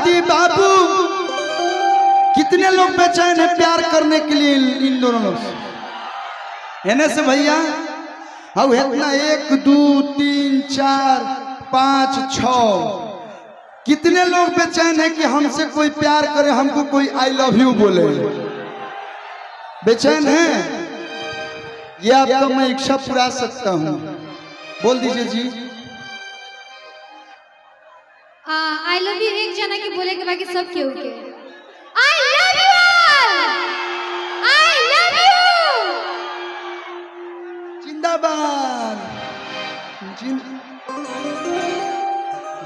देहाती बाबू। कितने लोग बेचैन है प्यार करने के लिए इन दोनों लोग से। एने से भैया अब इतना 1 2 3 4 5 6 कितने लोग बेचैन है कि हमसे कोई प्यार करे, हमको कोई I love you बोले, बेचैन है। ये आपका मैं इच्छा पूरा सकता हूँ, बोल दीजिए जी। I love you एक जना के बोले के बाकी सब केहू के। I love you, I love you, जिंदाबाद।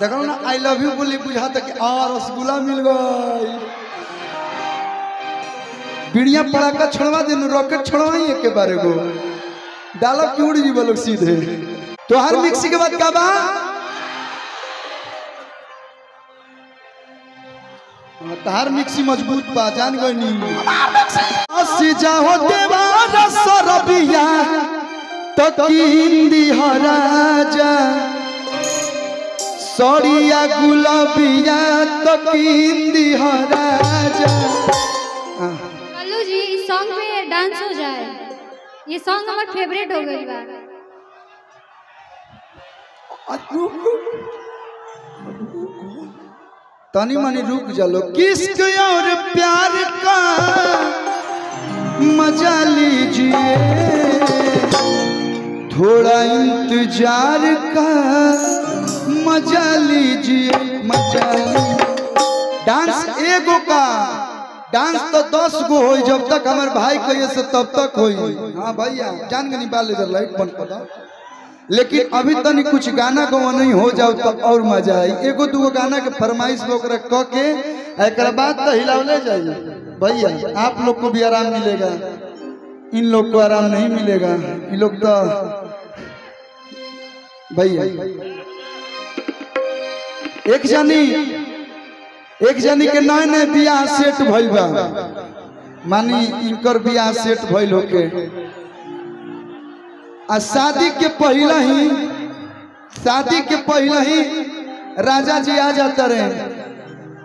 देखो ना I love you बोली बुझाता कि आ रसगुल्ला मिल गई, बिड़िया पड़ाका छोड़वा देनु, रॉकेट छोड़वाई एक बारे गो डाला क्यों उड़ जी लोग सीधे। तो हर मिक्सी के बाद का बा तार मिक्सी मजबूत बा, जान गई नी। अस्सी जाहो देवा रसरबिया तो किंदी राजा, सड़िया गुलाबिया तो किंदी राजा। कल्लू जी इस सॉन्ग पे डांस हो जाए, ये सॉन्ग हमारा फेवरेट हो गई बा। तनी मनी रुक जालो। किस्क और प्यार का मजा लीजिए, थोड़ा इंतजार का मजा लीजिए, मजा लीजिए। डांस एगो का डांस तो 10 गो हो, जब तक हमारे भाई कहिए से तब तक होई। हाँ भैया जान के निकाल ले लाइट बंद कर दो, लेकिन अभी तनी कुछ गाना गवा नहीं हो जाओ तो और मजा आई। एगो दूगो गाना के फरमाइश ओकरा क के एक बाद तो हिलावले जाइए भैया। आप लोग को भी आराम मिलेगा, इन लोग को आराम नहीं मिलेगा। इन लोग तो भैया एक जानी के नए नए बियाह सेट भइल बा, मानी इनकर बियाह सेट भइल होके आ शादी के पहले ही राजा जी आ जाता रहे,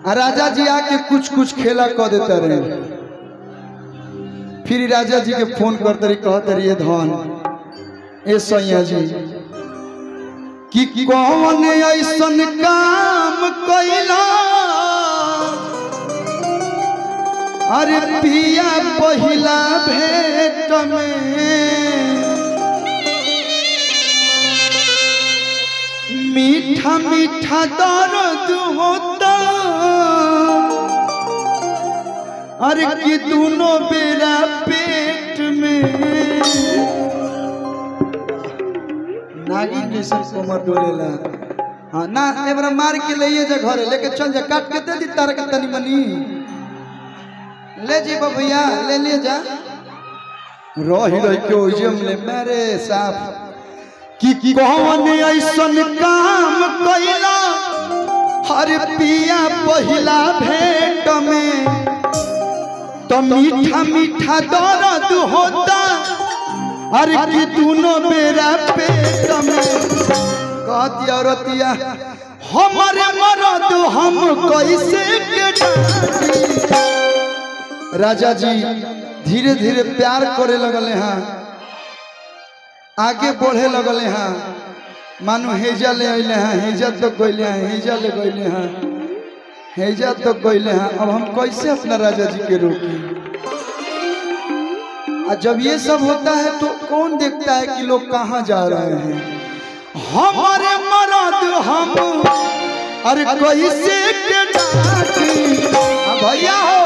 आ राजा जी आके कुछ कुछ खेला कर देता रहे। फिर राजा जी के फोन करते रही, कहते रही धन ए सैया जी कि कौन ऐसन काम कैला, अरे पिया पहिला भेंट में मीठा मीठा दर्द होता, अरे कि दोनों बेरा पेट में नागिन जैसे कमर डोलेला। हाँ ना एबरा मार के ले जा घरे लेके चल जा, काट के दे दी तार के तनी मनी ले जी भैया ले लिए जा। रही रही के ओजम ले मेरे साफ कि कौन ऐसन काम कैला, हर पिया पहिला भेंट में तो मीठा मीठा दर्द होता, अरे कि दोनों बेरा पेट में। कहती औरतिया हमारे मरद हम कैसे के डांटी। राजा जी धीरे धीरे प्यार करे लगले हैं, आगे बढ़े लगले हैं, मानो हेजा ले अले हैं, हेजा तो गईले हैं, हेजा ले गईले हैं, हेजा तो गईले हैं, अब हम कैसे अपना राजा जी के रोकी। और जब ये सब होता है तो कौन देखता है कि लोग कहाँ जा रहे हैं। हमारे मरद हम अरे कैसे के डांटी भैया हो,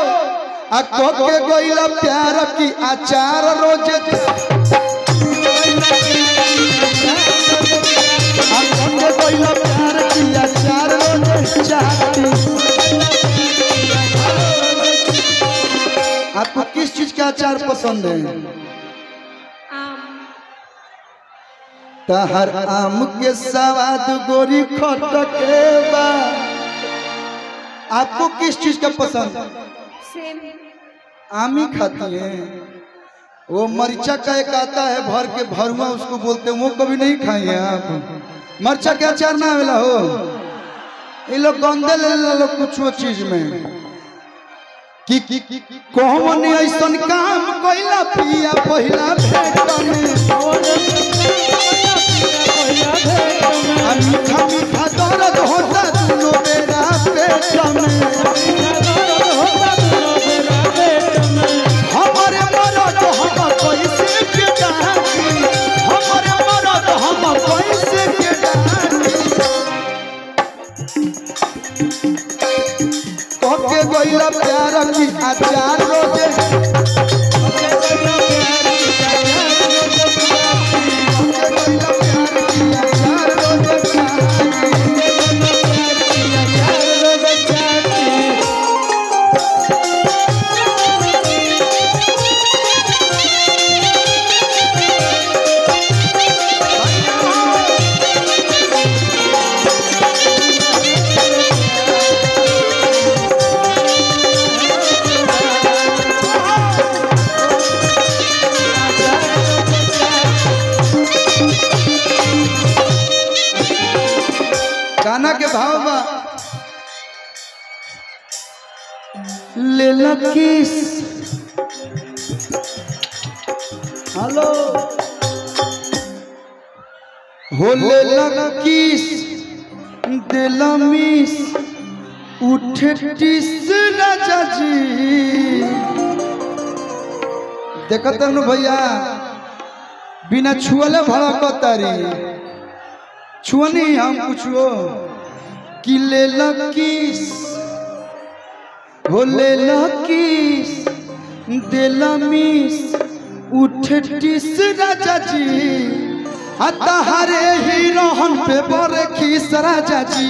आ के गईला प्यार की आचार रोज प्यार की आचार रोज चाहती। आपको किस चीज का अचार पसंद है? तहर आम के सवाद गोरी खटके बा। आपको किस चीज का पसंद? आम ही खाती है। वो मरचा का एक आता है भर के भरुआ, उसको बोलते हैं, वो कभी नहीं खाई है आप? मरचा के अचार ना मिला हो? ये लोग गंदे ले लो कुछ चीज में कि कौन ऐसन काम कइला पिया पहिला भेट में, मीठा मीठा दर्द होता दुनो बेरा पेट में, हमारे मरद हम कैसे के डाकी, हमारे मरद हम कैसे के डाकी, कके गइला प्यार की आचार रोजे, कके गइला प्यार की आचार रोजे। गाना के भाव बा ले किस, हेलो हो ले किस दिल मिस उठे टिस राजा जी। देखत नु भैया बिना छुअले भड़कतारी, छुअनी हम कुछो कि ले किस हो ले किस दिल मिस उठे टिस राजा जी, हरे ही रोहन पे बर खीस राजा जी,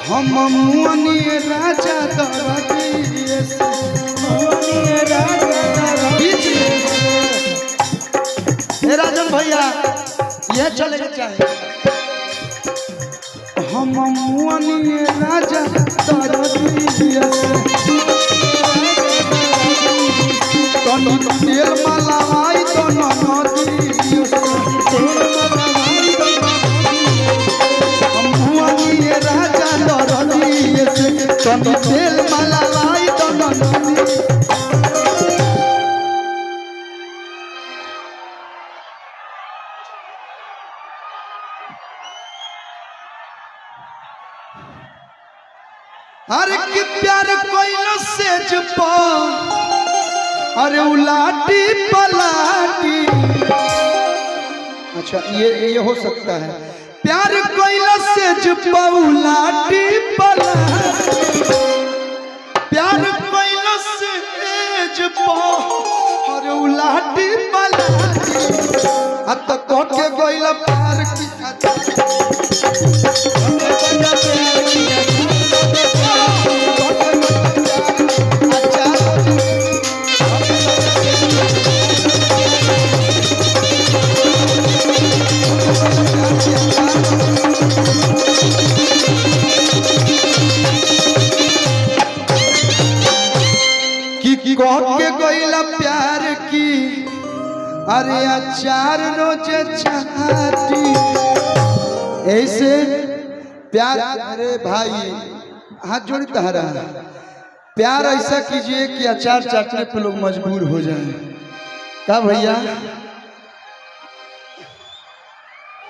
हम मुअनी राजा दरदिए से, बीच में हे राजन भैया यह चले के चाहे, हम मुअनी राजा दरदिए से, तनु तेल मलाई तो नदिए से, हम मुअनी राजा दरदिए से, तनु तेल मलाई तो नदिए। अरे कि प्यार कोइलो सेज पा, अरे उलाटी पलाटी, अच्छा ये हो सकता है, प्यार कोइलो सेज पा उलाटी पलाटी, प्यार कोइलो सेज पा अरे उलाटी पलाटी, अब तो कोके कोइलो प्यार की के गइला प्यार की अरे अचार रोज चाटी, ऐसे प्यार। अरे भाई हाथ जोड़ी तहरा, प्यार ऐसा कीजिए कि अचार चाटने पे लोग मजबूर हो जाएं। का भैया?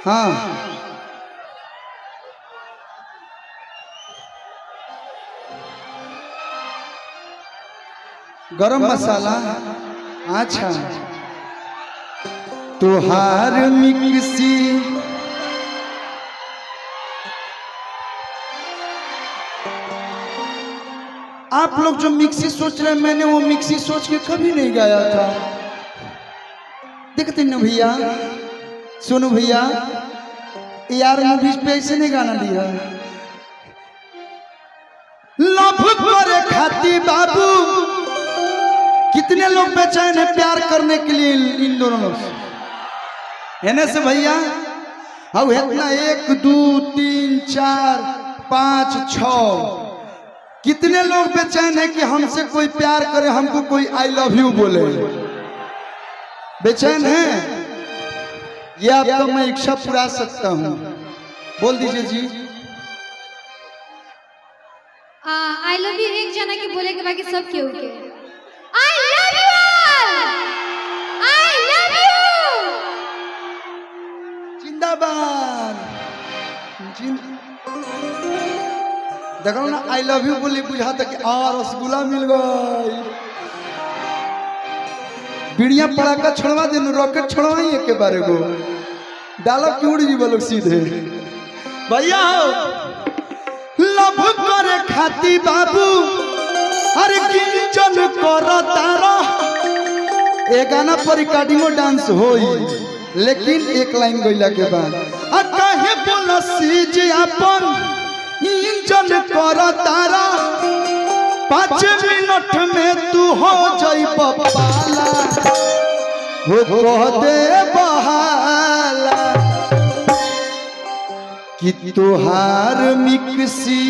हाँ गरम मसाला। अच्छा तुहार मिक्सी आप लोग जो मिक्सी सोच रहे हैं, मैंने वो मिक्सी सोच के कभी नहीं गाया था। देखते ना भैया, सोनू भैया यार मूवीज पे ऐसे नहीं गाना दिया। लव करे खाती बाबू कितने लोग बेचैन है प्यार करने के लिए इन दोनों लोग से। एने से भैया अब इतना 1 2 3 4 5 6 कितने लोग बेचैन है कि हमसे कोई प्यार करे, हमको कोई I love you बोले। बेचैन है? ये आपका मैं इच्छा पूरा सकता हूँ। बोल दीजिए जी। I love you एक जना के बोले के बाकी सब केहू के। I love you all, I love you. जिंदाबाद। देखो ना I love you बोली बुझाता कि आ रसगुल्ला मिल गई। बिड़िया पड़ाका छोड़वा देनु, रॉकेट छोड़वाई एक के बारे को डालो क्यों उड़ जी लोग सीधे। भैया हो लव करे खाती बाबू अरे किंचन कर तारा। ए गाना पर रिकॉर्डिंगो डांस होई लेकिन एक लाइन गइला के बाद आ काहे बोलसी जे अपन इंजन कर तारा। 5 मिनट में तू हो जाई पाला, हो कह दे बहाला कि तोहार मिक्सी।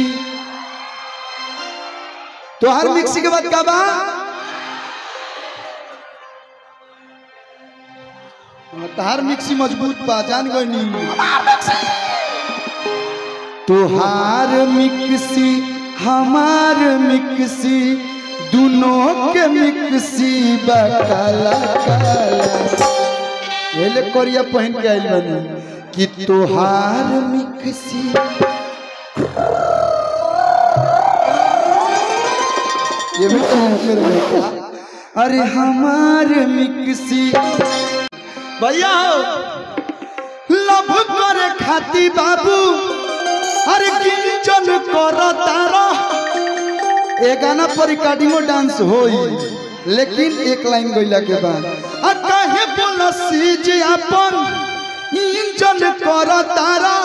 तोहार मिक्सी के बाद का बा? तोहार मिक्सी मजबूत बा, जान गई। तोहार मिक्सी हमार मिक्सी दोनों के मिक्सी बा काला काला। एले कोरिया पहन के आइल बानी कि तोहार मिक्सी। ये भी तो मेरे बेटा। अरे हमार मिक्सी। भैया हो लव करे खाती बाबू अरे किंचन कर तारा। ए गाना पर रिकॉर्डिंगो डांस होई लेकिन एक लाइन गइला के बाद आ काहे बोलसी जे अपन इंजन कर तारा।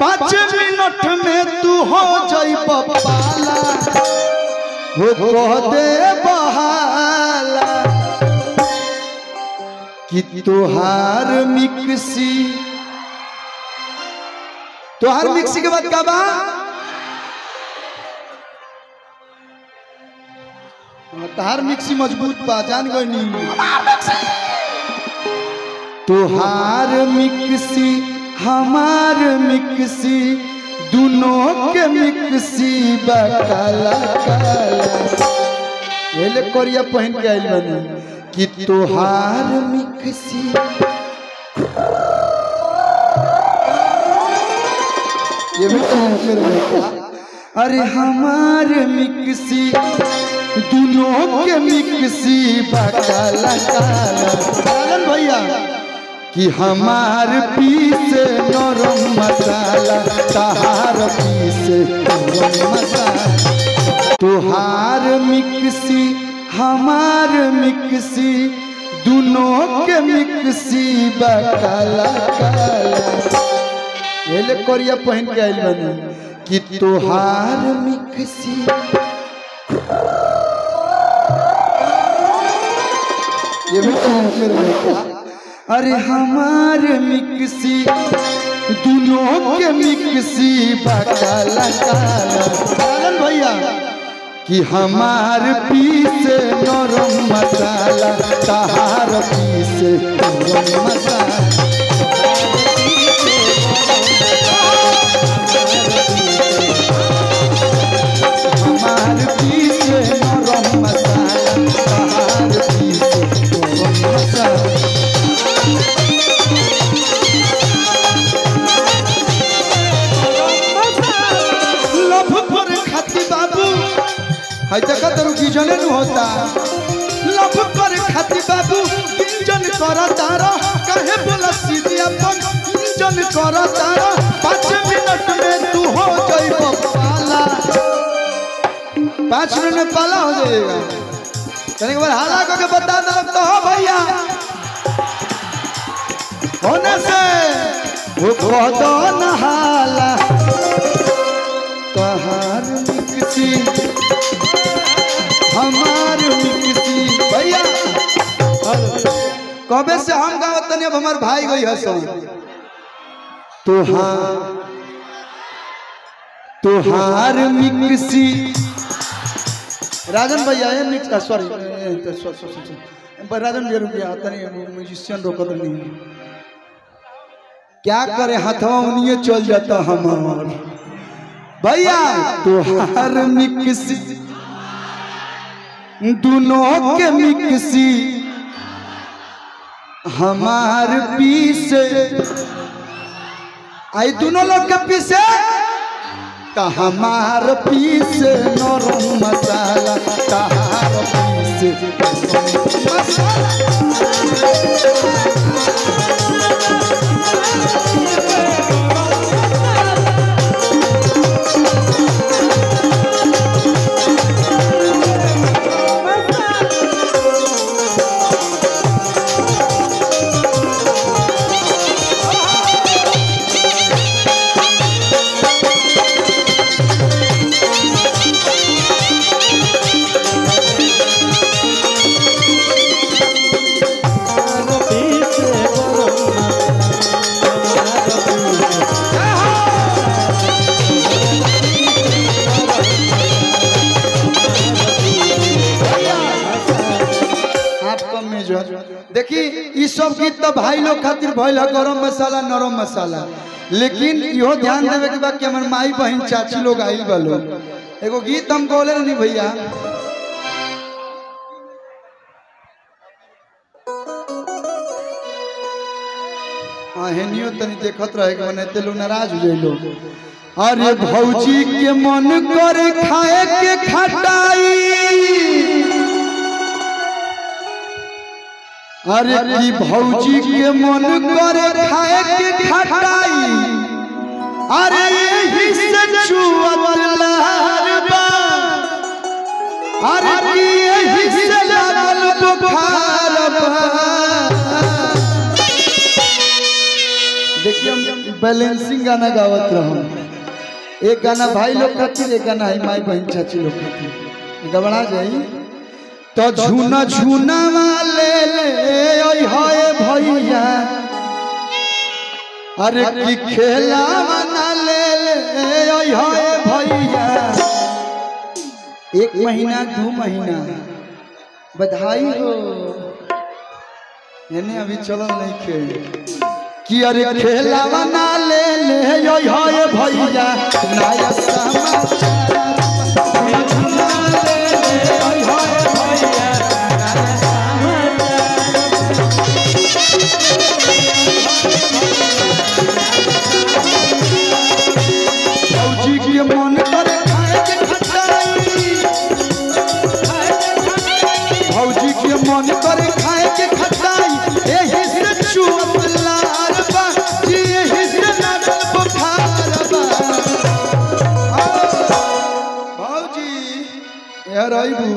5 मिनट में तू हो जाई पाला, हो कह दे बहाला कि तोहार मिक्सी। तोहार मिक्सी के बाद का बा? तोहार मिक्सी मजबूत बा, जान गई। तोहार मिक्सी हमार मिक्सी दोनों के मिक्सी बा काला काला। एले कोरिया पहन के आइल बानी कि तोहार मिक्सी। ये भी तो मेरे बेटा। अरे हमार मिक्सी दोनों के मिक्सी बा काला काला। भैया कि हमार पीसे नरम मसाला, तहार पीसे नरम मसाला। तोहार मिक्सी हमार मिक्सी दोनों के मिक्सी बा काला काला। एले कोरिया पहन के आइल बानी कि तोहार मिक्सी। ये भी तो मेरे बेटा। अरे हमार मिक्सी दोनों के मिक्सी बा काला काला। भैया कि हमार पीसे नरम मसाला, तहार पीसे नरम मसाला। हमार पीसे नरम मसाला, तहार पीसे नरम मसाला। लभ पर खाती बाबू है देखा तेरू गिजने नु होता। लभ पर खाती बाबू गिजन कर तारा। काहे बोला सीधी अपन इंजन कर तारा। 5 मिनट में तू हो जाई पाला। 5 मिनट में पाला हो जाएगा। एक बार हाला करके बता दो तो हो भैया होने से वो कह दो नहाला। तोहार मिक्सी हमार मिक्सी। भैया कबे से हम गावत तनी, अब हमार भाई गई हसन। तोहार मिक्सी। राजन भैया ये मिक्स सॉरी सॉरी राजन भैया रुक गया, तनी म्यूजिशियन रोकत नहीं। क्या करे हाथवा उनिए चल जाता हमार। भैया तोहार मिक्सी दोनों के मिक्सी हमार पीसे, आई दोनों लोग के पीसे तो हमार पीसे नरम मसाला, तहार पीसे मसाला। देखी ई सब गीत तो भाई लोग खातिर भइल है, गरम मसाला नरम मसाला। लेकिन इहो ध्यान देवे के बा कि हमर माई बहन चाची लोग आइल बा लोग। एगो गीत हम गौले नहीं भैया, हाँ हेनियो तनी देखत रहे के मने ते लोग नाराज हो जाइलो। अरे भौजी के मन करे खाए के खटाई, अरे की भौजी के मन करे खाए के खटाई, अरे यही से चुअत लार बा, अरे की यही से लागल बुखार बा। देखिए हम बैलेंसिंग गाना गावत रहम, एक गाना भाई लोग खातिर, एक गाना है माई बहन चाची लोग खातिर। गबड़ा जाई तो झूना झूना वाले ले ओय हाय भैया, अरे की खेला मना ले ले ओय हाय भैया। 1 महीना 2 महीना बधाई हो, यानी अभी चलल नहीं खेल कि अरे खेला मना ले ले ओय हाय भैया। नया समाचार झूना ले ले ओय हाय भैया। भौजी के मन करे खाए के खटाई, भौजी के मन करे खाए के खटाई, एही से चुअत लार बा, जी एही से लागल बुखार बा। भौजी यार आइबू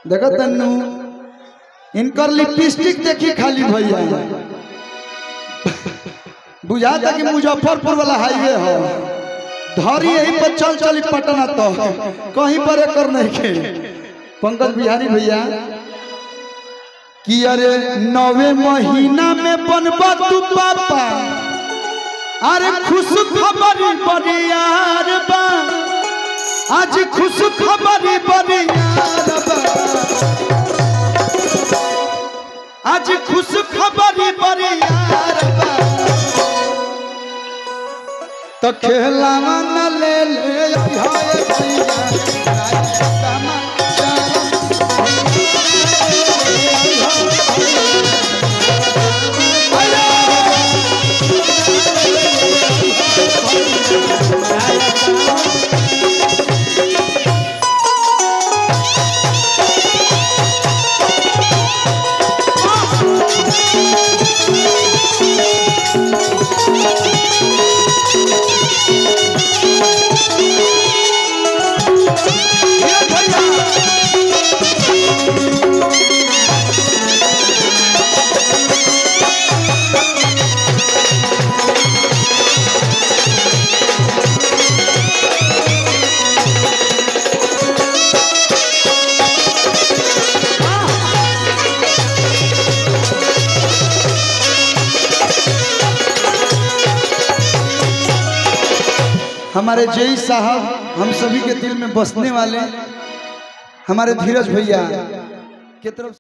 देखो तन्नू इनकर लिपस्टिक देखी खाली भैया बुझाता कि मुजफ्फरपुर वाला हाईवे हो, धरी यही पर चल चली पटना तो कहीं पर एकर नहीं के। पंकज बिहारी भैया कि अरे 9वें महीना में बनबा तू पापा, अरे खुश खबरी बरियार बा, आज खुश खबरी बरियार बा, आज खुश खबरी बरियार बा। तो खेला मन ले ले हाय भैया। हमारे जय साहब हम सभी के दिल में बसने वाले हमारे धीरज भैया के तरफ।